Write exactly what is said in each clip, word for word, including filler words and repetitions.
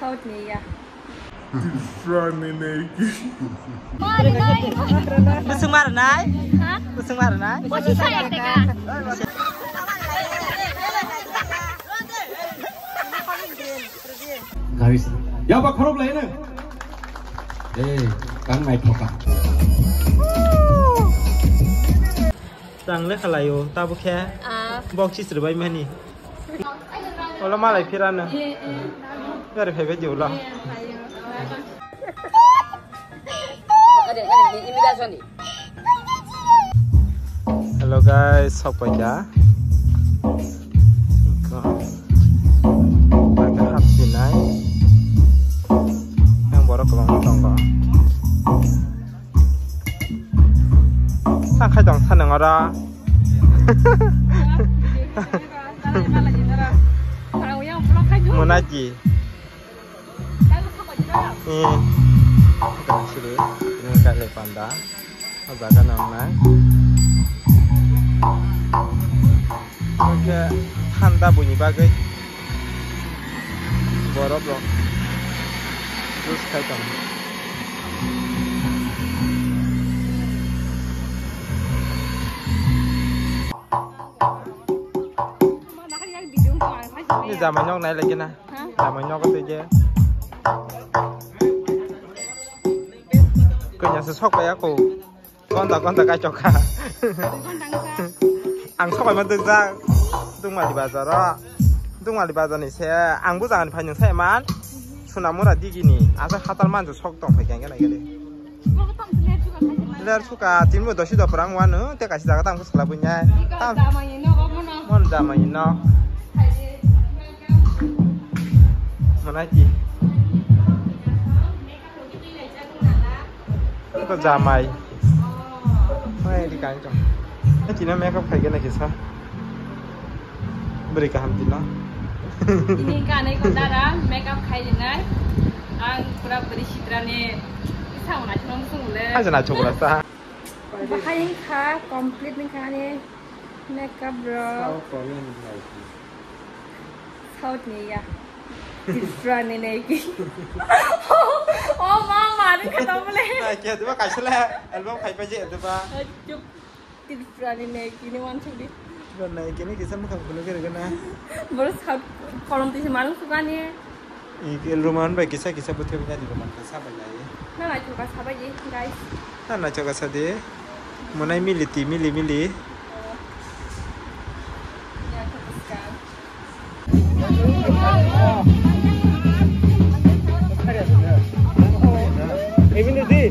South ni ya. Bwswng ma rwnai? Ha? Bwswng ma rwnai? Pochisho ek taka. Guys, yaba khorok lai na. Eh, kang naithoka. Chang le khalai o, tabuk khe. Ah. Bok si srwbai mani. Olo malai phirano. Eh, eh. Gari phaibai di ulo. Eh, phaio. Hello guys, sok paikha. Paikha hapsinai. Yang borok kwbangma tongo. Ang khai tong sa nang ora. Monaji. Eh. Tong siri. Ini kale panda. O jaga nang nai. Oke, thanda buini bagwi. Borok rok juice khai tong. Ni jamai nok nai lagi na. Ha? Jamai nok tei je. Kanya se sok ya ko. Konta, konta, kaichok kha. Ang sokaima dukjak. Dukmali bazar o. Dukmali bazar ni se ang bujang ni phai nung sai man. Sunamura digi ni. Asa hatal manju sok tong phai keng kena gele. Ler suka tinbo dosi do prang wanu te kaisa jaga tang bus kala bunyai. Tam. Mon jamai no. Mana ki. Ito jamai. Mai di kang chong. Tino makeup khai gana kisa. Beri kaham tino. Ini kanai ko dara makeup khai dinai. Ang pura beri sitrani. Isa mana chong sung le. Aja na chokra sa. Bahai kha complete ni kha ni makeup bro. South Korean like. South ni ya. Tripura ni nei ki. Oh mama, ni kha tong le. Ai ke deba kaisa le album khai pa je deba. Chup. Tripura ni nei ki ni wan chudi. Tripura nei ki ni kisa mukha khulu kere gana. Boro South kolom tisi manung sukani. Iki roman bai kisa kisa buthe bai ni roman ka sabai lai. Na naithoka sabai di, guys. Na naithoka sadi. Monai mili ti, mili, mili. Oh. Ya, khapaskang. Ini di.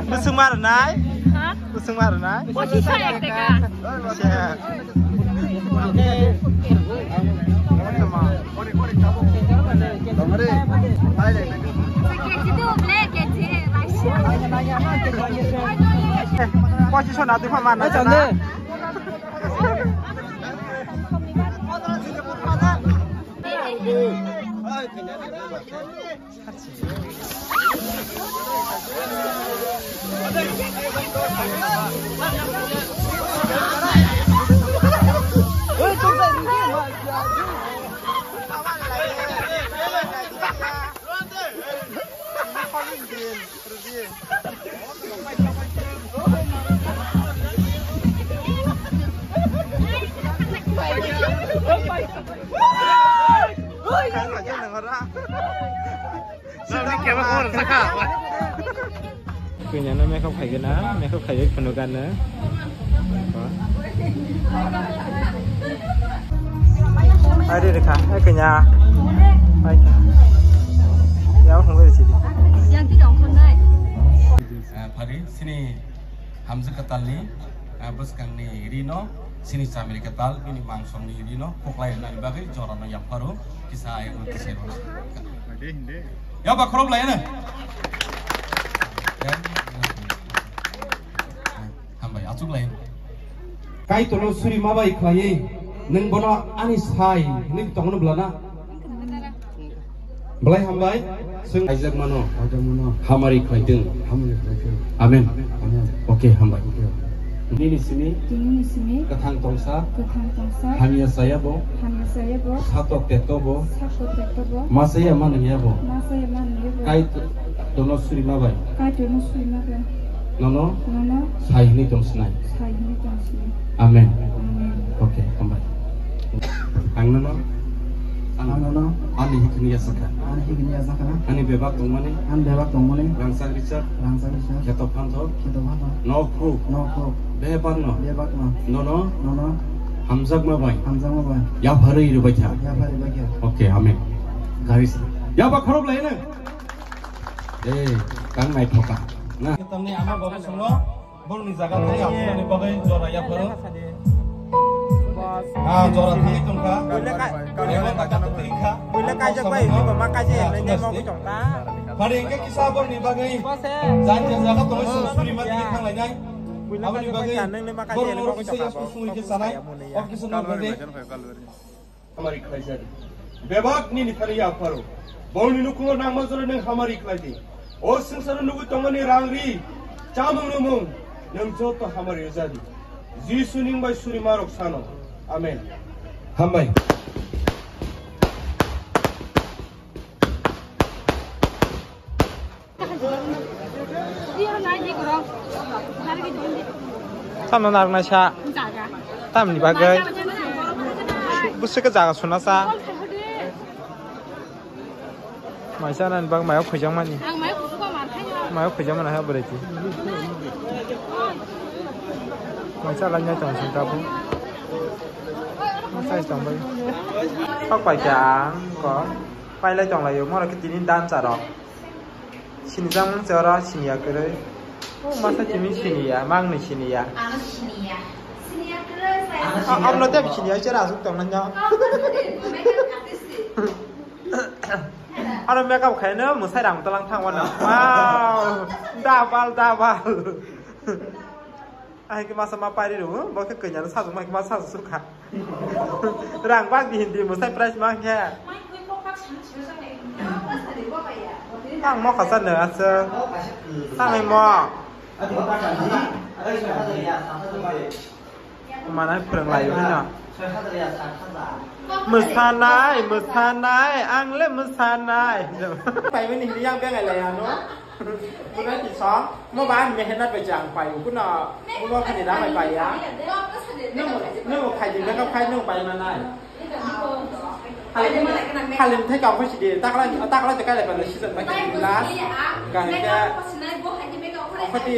Bwswng ma rwnai? Ha? Bwswng ma rwnai? Pochisho ek taka. Se. Pochisho na twi pha ma na. Kanya no makeup khai gana, makeup khai phunu gana. Ari rekha, ai kanya. Ai. Ya hung ri sidi. Yang tidak hung nai. Phari sini. Hamjwk kwtalni, ah, bwskangni rino, sini chamiri kwtal, bini mangsongni rino koklai rwnani bagwi jorano yapharo kisa ayang kisa rwna. Yaba khorok lai ano. Hambai, achuk lai. Kaitorno suri mabai khlaiwi, nwng bono ani sai hwnwi tongno bwlana? Belai hambai, chwng khaijak mano. Khaijak mano. Hamari khlaitwng. Hamari khlaitwng. Amen. Amen. Okay, hambai. Okay. Nini simi. Tinini simi. Kwthang tongsa. Kwthang tongsa. Hamya saya bo. Hamya saya bo. Satok tekto bo. Satok tekto bo. Masaya manung ya bo. Masaya manung ya bo. Kaitor no surima bai. Kaitor no surima bai. Nono. Nono. Sai hwnwi tong sinai. Sai hwnwi tong sinai. Amen. Amen. Okay, hambai. Ang nono. Ang nono. Ani hikni yasakha. Ani hikni yasakha. Ani bebak tongmani. Ani bebak tongmani. Rangchak richak. Rangchak richak. Kheto phanthok. Kheto phanthok. Nok phuk. Nok phuk. Bebak no. Bebak no. Nono. Nono. Hamjakma bai. Hamjakma bai. Yapharwi rwbaikha. Yapharwi rwbaikha. Okay, amen. Gari sa. Yaba khorok lai na. Eh, kang naithoka. Na. Tamni ama babu songno. Borokni jaga thai aboni bagwi jora yapharo. Ah, jora thai tongkha. Ebo taka twi kha. Buile kaijak bai, ebo ma kaijak, ah, nai, nai, mogwi tongkha. Phari hingke kisa borokni bagwi. Jan jan jaga tongwi suri suri ma twi thanglainai. Aboni bagwi borokno kisa yasku sungwi khe sanai. O kisa no bagwi. Hamari khlaijadi. Bebak nini thani yapharo. Bongni nukhungo nangma jora nwng hamari khlaidi. O swngcharo nugwi tongmani rang ri, chamung numung, nwng joto hamari rwjadi. Jisu ning bai surimarok sano. Amen. Hambai. Tamo narwknai sa. Tamni bagwi. Bwswk khe jaga suna sa. Maisa nani bag mayo khujak mani. Mayo khujak mani ha bwrwi ti. Maisa lai nai tong sung tabu. Maisa tong bai. Kok pai kya ko. Pai lai tong lai yo. Moro khe tini dan charo. Sinijak mung se oro siniya kwrwi. O masa simi siniya, mangni siniya. Ano siniya. Siniya kwrwi saya. Ano siniya. Amlo tei siniya se rasuk tong nanya. Ano makeup khaino mwsai rang talang thang wano. Wow. Double, double. Ahai khe masa ma pairi rw, bo khe kanya sajwk ma khe masa sajwk sukha. Rang bak di hindi mwsai price ma khe. Ang mo khasa no aswk. Sanai mo. Mana phwrwng lai hino. Mwsanai, mwsanai, ang le mwsanai. Paimani hindi yang bengai lai ano. Kunai tisong, mo ba mehenat bai jang pai, kuno, mo ba khani da bai pai ya. Nung, nung khai di, nung khai nung pai manai. Halim, halim thai kau khosi di, takla, takla te kai le pai, season bai kai di last. Gani ke, khati,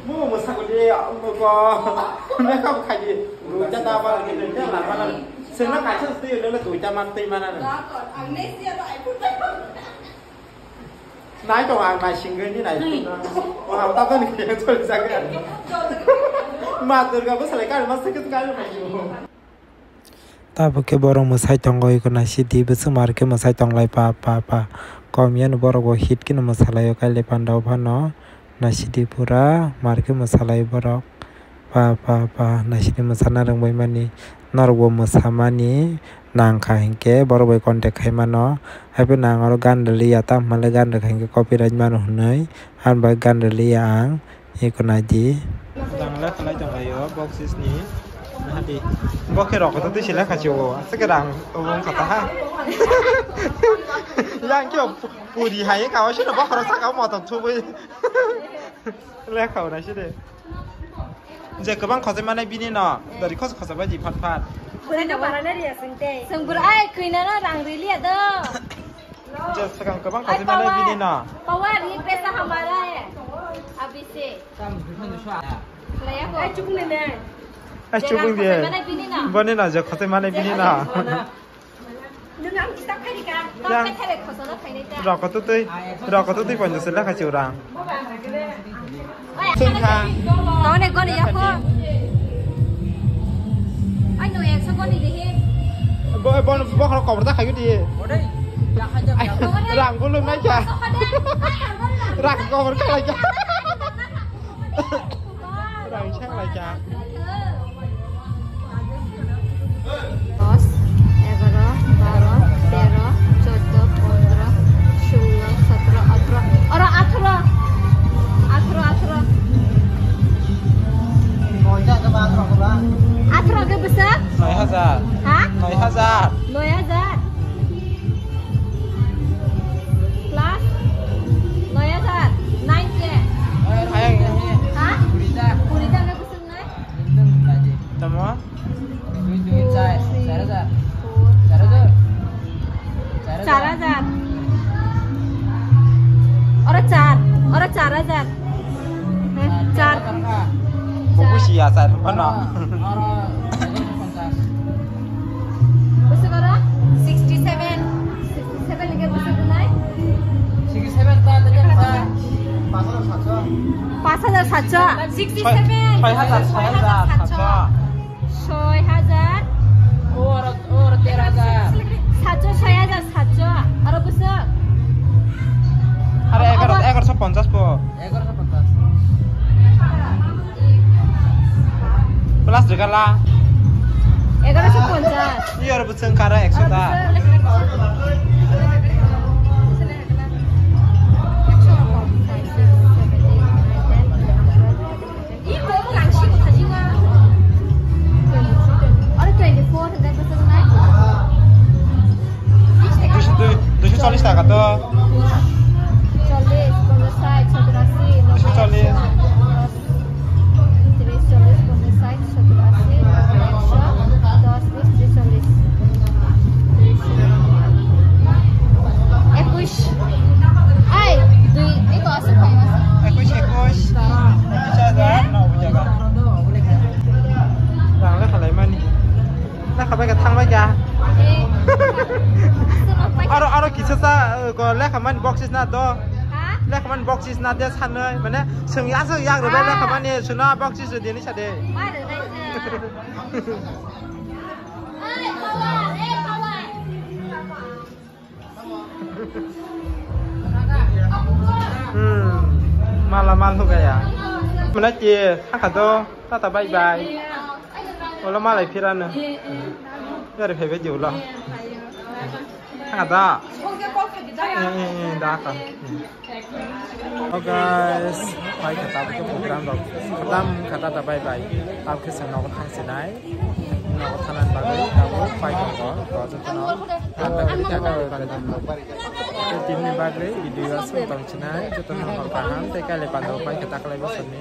mo mo sa ko di, mo ko, me kau khai di, ru ja da ba, ni ne la ba na. Sena kai sa sti le le du ja man tei manai. Nai tong ang nai singwi ni nai. Hmm. Wah, ta to ni kaya choli jaga. Ma Durga bo salai kar ma sakit kar ma. Tabuk khe borok mwsai tongo iko naisidi bwswk mar khe mwsai tonglai pa pa pa. Kom yanu borok bo hit khe no mwsalaio kailai pandao phano. Naisidi pura mar khe mwsalaio borok. Pa pa pa naisidi mwsana rwngbaimani. Norokbo mwsamani nangkha hinkhe borok bai contact khaimano. Haiphano ang oro gan rwliya, tamo hwnle gan rwkha hinkhe copyright mano hwnwi, ani bagwi gan rwliya ang. Eko naidi. Jang lekha lai tonglaio box sisni. Nahadi. Bo khe rokotwi se lekha se o. Aswk khe rang obo wngkha ta ha. Yang khe puri hai ka o sino bokhorok saka o motom thubui. Lekha o naisidi. Je kwbang khosoi manai bini no, dori khos khosoi bai di phat phat. Kwina no barana riya sing tei. Seng bur ai kwina no rang riliya do. Je swkang kwbang khosoi manai bini no. Pawa ri pesa hamara hai. Abhi se. Laya ko. Ai chukung ne ne. Ai chukung de. Bini no je khosoi manai bini no. Yang rokotwi, rokotwi ponchash se lekha se urang. Sungkha. Tone goni yako. Ai no ekso goni dehi. Bo, bo, bo khoro kobor ta khayu di. Rang bo lung nai kya. Rang kobor khalai kya. Rang chang lai kya. Dos, egaro, baro, tero, choddo, pondro, shollo, sotro, atro. Oro atro. Atro, atro. Hajar. Eh, char. Buku sia, sir. Mana? Bwswk oro? Sixty seven. Sixty seven hwnkhe bwswk wngnai? Sixty seven ta, ta, ta. Paanch hajar satso. Sixty seven. Soi, soi hajar, soi hajar satso. Soi hajar. O, oro, o, oro ter hajar. Satso, soi hajar satso. Aro bwswk? Aro egaroso, egaroso ponchas po. Egaroso ponchas. Plus jagala. Egaroso ponchas. Iyo, aro bwswk kara ekso ta. Aro twenty four hwnkhe bwswk nai? Duiso, dui-, duiso chollish taka to. Chollish, ponchas, sait, sottor, asi, nobboi, duiso chollish. Ekso, tris, chollish, ponchas, sait, sottor, asi, nobboi, ekso, dos, bis, tris, chollish. Ekush. Ai, dui, eko aswk khaio. Ekush, ekush. Ekush hajar, no, jaga. Rang le khalai mani. Lekha bai kha thang bai kha. Eh. Aro, aro kisa sa, eh, ko lekha mani box is na do. Ha? Lekha mani box is na de sanai, mane, sung ya, sung ya, ro, ah, lekha mani suna box is de ni sa de. Ma de nai se. Hmm, mala mal ho gaya. Mana ti, thangkha do, tata bye bye. Olo malai phirano. Yari phaibai di ulo. Thangkha da. Eh, eh, eh, da ka. Hmm. Oh guys, pai kha tabuk khe program rok khadam kha tata bye bye. Tabuk khe chwng nogo thang sinai. Nogo thanani bagwi tabuk pai tongo. To jotono tata khe tata khe tini bagwi video aswk tong sinai. Jotono hor kaham tei kailai panda pai kha taklai bosorni.